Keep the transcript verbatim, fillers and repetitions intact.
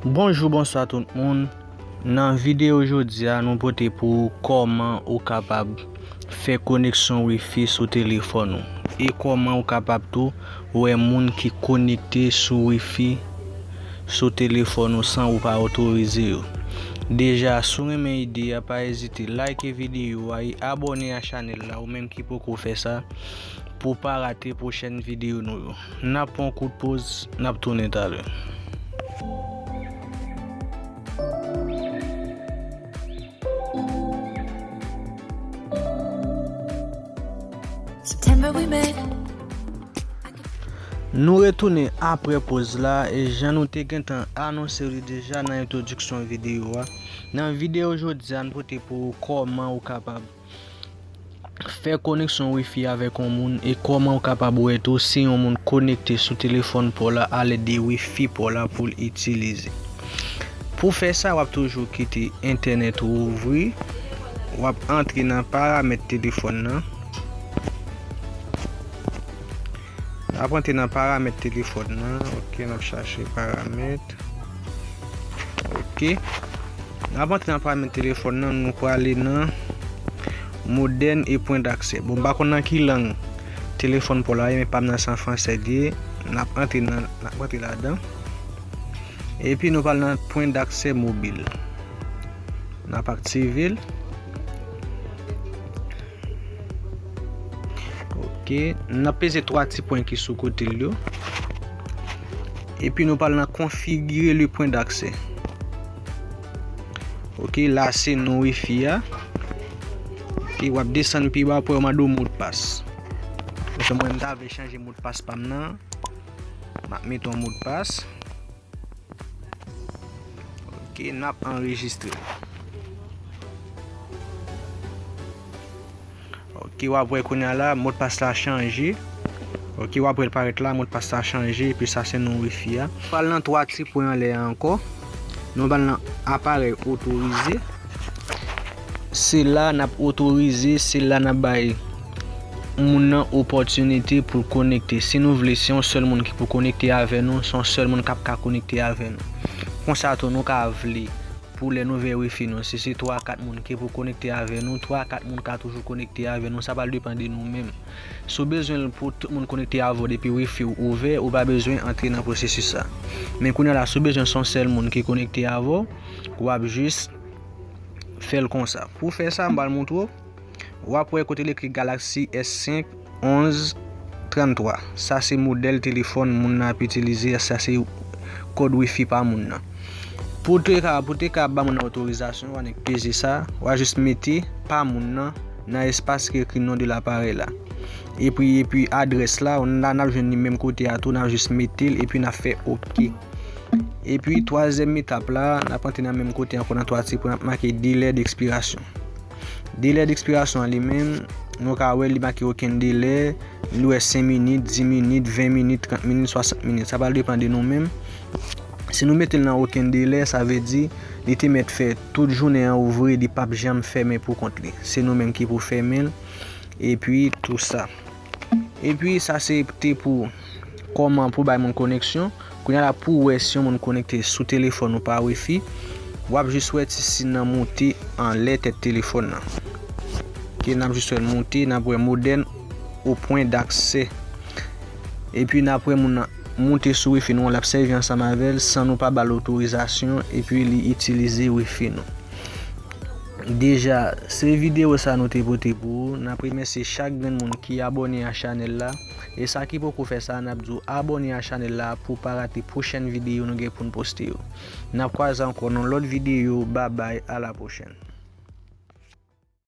Bonjou, bonswa tout moun. Nan videyo jodi a, nou pote pou ou kòman ou kapab fè koneksyon wifi sou telefòn ou. E kòman ou kapab tou wè moun ki konekte sou wifi sou telefòn ou san ou pa otorize yo. Deja, si w renmen ide a, pa ezite like videyo a e abòne a chanèl la, ou menm ki poko fè sa, pou w pa rate pwochèn videyo nou yo. N ap pran yon kout poz, n ap tounen talè. September we met. Nou retounen apre poz la, e jan nou te gentan anonse li deja nan entwodiksyon videyo a. Nan videyo jodi a, n pote pou ou kòman ou kapab fè koneksyon wifi avèk yon moun e kòman ou kapab wè tou si yon moun konekte sou telefòn pa w la alèd de wifi pa w la pou l itilize. Pou fè sa, w ap toujou kite entènèt ou ouvri. W ap antre nan paramèt telefòn nan. N ap antre nan paramèt telefòn nan. Ok, n ap chache paramèt. Ok. N ap antre nan paramèt telefòn nan, nou prale nan modèl e pwen daksè. Bon, m pa konn nan ki lang telefòn pa w la ye, men pa m nan se an fransè li ye. N ap antre nan, n ap antre ladan. Epi nou pral nan pwen daksè mobil. N ap aktive l. Ok, n ap peze twa ti pwen ki sou kote l yo. Epi nou pral nan konfigire le pwen daksè. Ok, la se non wifi a. Ok, w ap desann pi ba pou yo mande w modpas. Paske mwen m ta vle chanje modpas pa m nan. M ap mete yon modpas. Ok, n ap anrejistre. Ok, w ap wè kounye a la, modpas la chanje. Ok, w ap wè l parèt la, modpas la chanje, epi sa se non wifi a. Pral nan twa ti pwen anlè a ankò. Nou pral nan aparèy otorize. Se la n ap otorize, se la n ap bay moun nan opòtinite pou l konekte. Si nou vle, se yon sèl moun ki pou konekte avè nou, se yon sèl moun k ap ka konekte avè nou. Konsa tou, nou ka vle pou lè nou ouvè wifi nou, si se twa kat moun ki pou konekte avè nou, twa kat moun ka toujou konekte avè nou, sa pral depann de nou menm. Si w bezwen l pou tout moun konekte avè w depi wifi w ouvè, ou pa bezwen antre nan pwosesis sa. Men kounye a la, si w bezwen se yon sèl moun ki konekte avè w, w ap jis fè l konsa. Pou fè sa, m pral montre w. W ap wè kote l ekri Galaxy S senk onz tranntwa. Sa se modèl telefòn moun nan ap itilize a, sa se kòd wifi pa moun nan. Pou te ka, pou te ka ba moun nan otorizasyon, w annik peze sa, w a jis mete pa moun nan nan espas ki ekri nom de l'appareil la. Epi, epi adrès la, n a, n ap jwenn li menm kote a tou, n ap jis mete l, epi n ap fè ok. Epi twazyèm etap la, n ap antre nan menm kote ankò nan twa ti pwen, n ap make delè dekspirasyon. Delè dekspirasyon an li menm, nou ka wè li make okenn delè, li wè senk minit, dis minit, ven minit, trant minit, swasant minit. Sa pral depann de nou menm. Si nou mete l nan okenn delè, sa vle di li te mèt fè tout jounen an ouvri, li p ap janm fèmen pou kont li. Se nou menm ki pou fèmen l, epi tou sa. Epi sa se te pou kòman pou bay moun koneksyon. Kounye a la pou w wè si yon moun konekte sou telefòn ou pa wifi, w ap jis wè ti siy nan moute anlè tèt telefòn nan. Ok, n ap jis wè l moute, n ap wè modèl o pwen daksè. Epi n ap wè moun nan moute sou wifi nou an, l ap sèvi ansanm avè l san nou pa ba l otorizasyon, epi li itilize wifi nou. Deja, se videyo sa nou te pote pou ou. N ap remèsye chak grenn moun ki abòne a chanèl la. E sa ki poko fè sa, n ap di w abòne a chanèl la pou w pa rate pwochèn videyo nou gen pou n poste yo. N ap kwaze ankò nan lòt videyo. Babay, a la pwochèn.